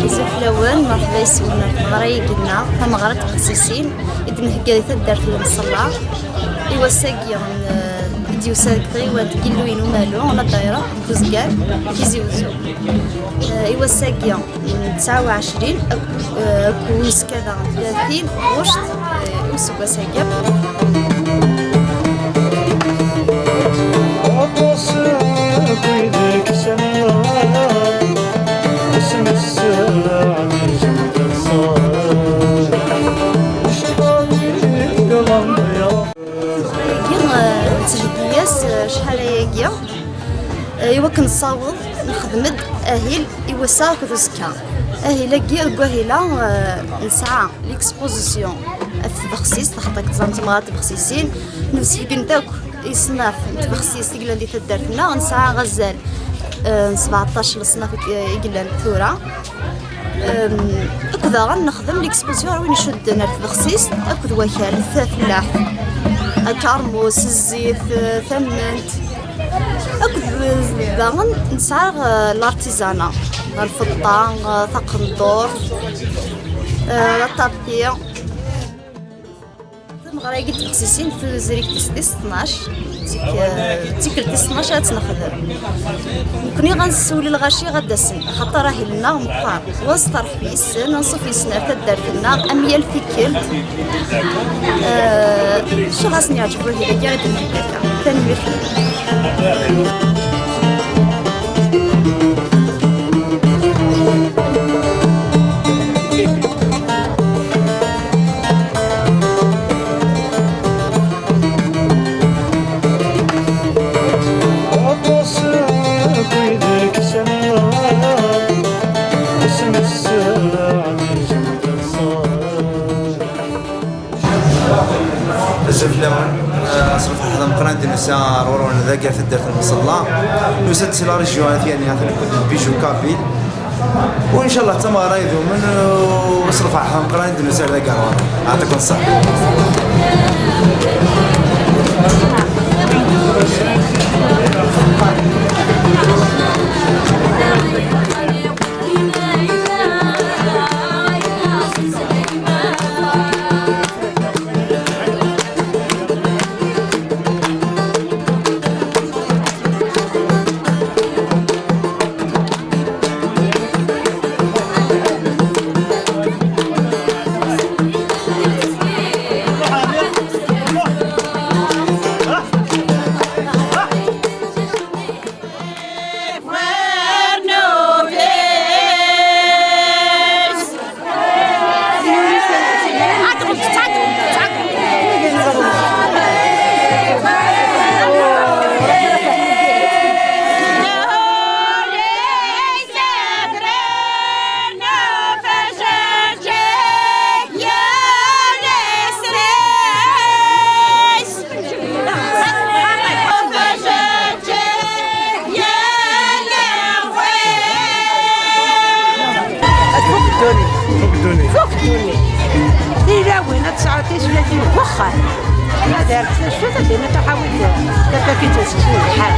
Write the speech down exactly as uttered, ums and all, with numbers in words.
Azul fell-awen, merḥba yes-wen ɣer tmeɣra-agi-nneɣ, tameɣra n tbexsisin i d-nhegga di taddart n Lemṣella. I wass-agi, n, i d-yusa deg tɣiwant n Yilluyen Umalu, la daïra n Buzgan, Tizi Uzzu. Eh, i wass-agi, n tesɛa u ɛecrin, ak-, eh, akked uzekka daɣen tlatin ɣuct, eh, i useggas-agi. Aṭas n wid i yesɛan, asmi ssaɛd izem d ṣṣaḥ. Ccɣel-agi, eh, nettheggi-yas, eh, acḥal ayagi, eh, i wakken nessaweḍ nexdem-d ahil i wass-a akked uzekka. Ahil-agi, deg wahil-a, eh, nesɛa l'exposition ɣef tbexsist, axaṭer deg tẓam tmeɣra n tbexsisin, nessebgen-d akk iṣnaf n tbexsist i yellan di taddart-nneɣ, nesɛa azal, eh, n sbeɛṭac leṣnaf i, i yellan tura. Em, akked daɣen nexdem l'exposition ar win icudden ar tbexsist akked wakal, tafellaḥt, akarmus, zzit, eh, tamment. Akked daɣen nesɛa, eh, l'artisanat, lfeṭṭa, eh, taqendurt, eh, la tapis. Tameɣra-agi n tbexsisin tuzrikt-is tis tnac, tik, eh, d tikkelt tis tnac ad tt-nexdem. Nekni ɣa nessewlel ɣaci ɣa d-asen, axaṭer ahil-nneɣ meqqer. Wa nesteṛḥeb yes-sen, anṣuf yes-sen ar taddart-nneɣ, am yal tikkelt. Eh, ccɣel-asen yeɛǧeb wahil-agi i d-nhegga akka. Tanemmirt. Aṭas n wid i yesɛan, asmi ssaɛd izem d ṣṣaḥ. Azul fell-awen. Eh, s lferḥ d ameqqran d-nusa ar ɣur-wen dagi ɣer taddart n Mṣella. Nusa-d si la région At Yanni, atan nekkni d Bijou Kabyle. U ncallah d tameɣra idumen, u s lferḥ d ameqqran d-nusa ar dagi ɣur-wen. Ɛṭikum ṣṣeḥḥa. Tfuk ddunit. Tfuk ddunit. Tfuk ddunit. Tilawin ad tesɛu tislatin deg wexxam. Ad arent tacfut, ad d-iniḍ aḥawi-d tafakit n seksu d lḥal.